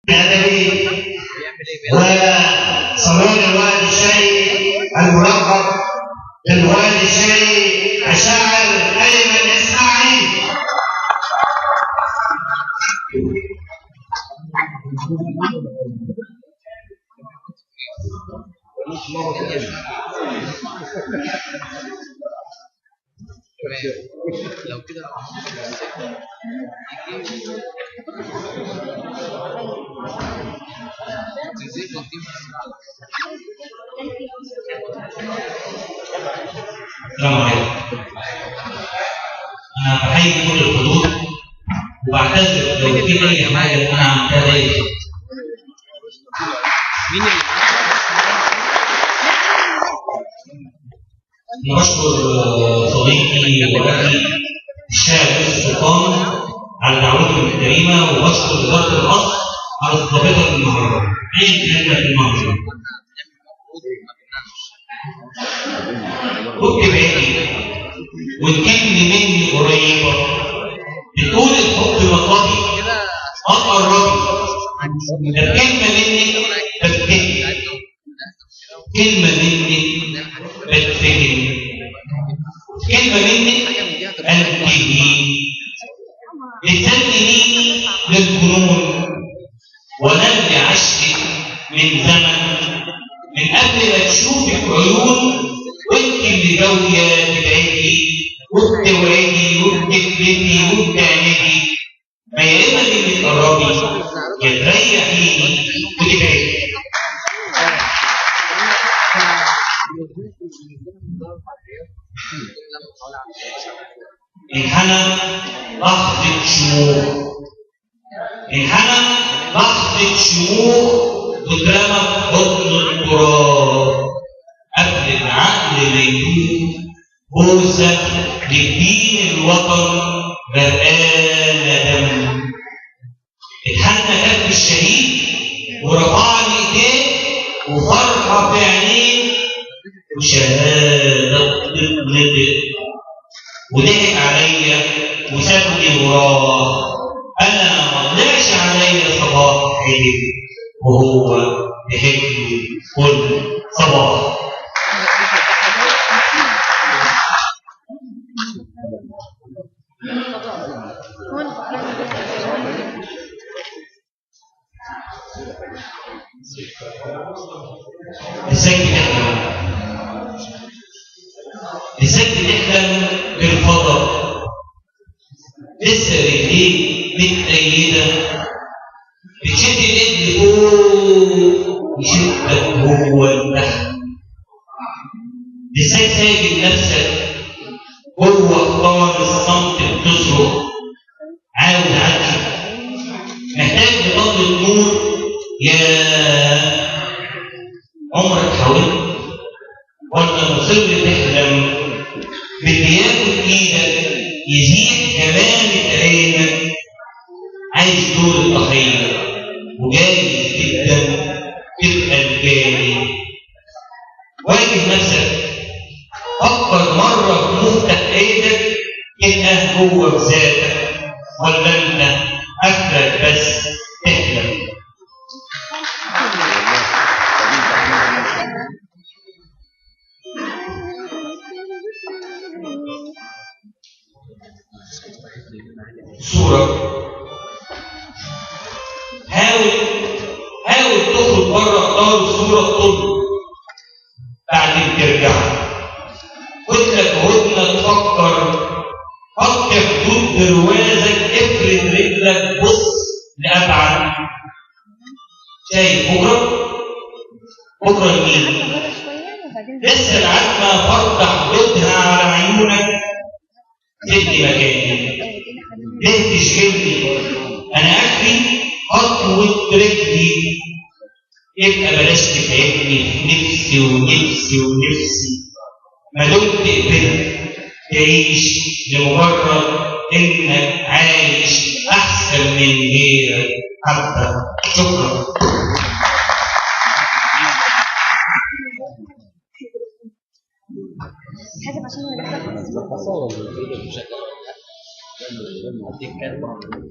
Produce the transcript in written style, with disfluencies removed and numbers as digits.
الأدبي وصالون الوالد الشرقي الملقب بالوالد الشرقي الشاعر أيمن إسماعيل. لو كده السلام عليكم. أنا بحيي كل الحضور وبعتذر لو في أي حاجة أنا عملتها ضايقت. أنا بشكر صديقي وأخي الشاعر يوسف سلطان على دعوته الكريمة، وبشكر إدارة القصر على استضافتها النهارده. عيش كلامنا في المهرجان. كنت بعيد والكلمة مني قريبة، بتقول الحب مطلبي ما تقربي، ده كلمة منك بفتكر، كلمة منك بتفكر، كلمة منك أنتهي، بتسلميني للجنون وأنا اللي عشتك من زمن، من قبل ما تشوفك عيون، وانت اللي جاية تبعدي وبتوعدي وبتفلتي وبتعملي، ما يا اما اللي تقربي يا تريحيني وتبعدي. انحنى لحظة شموخ، انحنى لحظة شموخ واترمى في حضن التراب قبل العقل ما يدوب، بوسة لجبين الوطن غرقانة دم. اتحنى كف الشهيد ورفع لي ايديه وفرحة في عينيه وشهادة تتنطق، وضحك عليا وسابني وراه، أنا ما طلعش عليا صباح حلو وهو ضحك له كل صباح. ازاي بتحلم؟ ازاي بتحلم بالفضاء؟ لسه رجليك متأيدة، بتشد الايد لفوق يشدك جوه لتحت. ازاي ساجد نفسك جوه احضان الصمت بتصرخ عاوز عدل، محتاج لفضلة نور. يا عمرك حاولت ولا مصر تحلم باللي ياخد ايدك يزيد جمالة عينك؟ عايز دور الضحية وجايز جدا تبقى الجاني. واجه نفسك، فكر مرة في مفتاح ايدك تلقاه جوه في ذاتك، ولا انت اخرك بس تحلم؟ صورة. حاول حاول تخرج بره اطار الصورة الطول، بعدين ترجع. خد لك هدنة تفكر، حط حدود بروازك، افرد رجلك، بص لأبعد. شايف بكرة؟ بكرة لمين؟ لسه العتمة فرض حدودها على عيونك. سيبني مكاني، ليه تشغلني؟ أنا آخري خطوة رجلي، يبقى بلاش تتعبني في نفسي ونفسي ونفسي. ما دمت قبلت تعيش لمجرد إنك عايش أحسن من غيرك حتى. شكرا. حاسب عشان انا.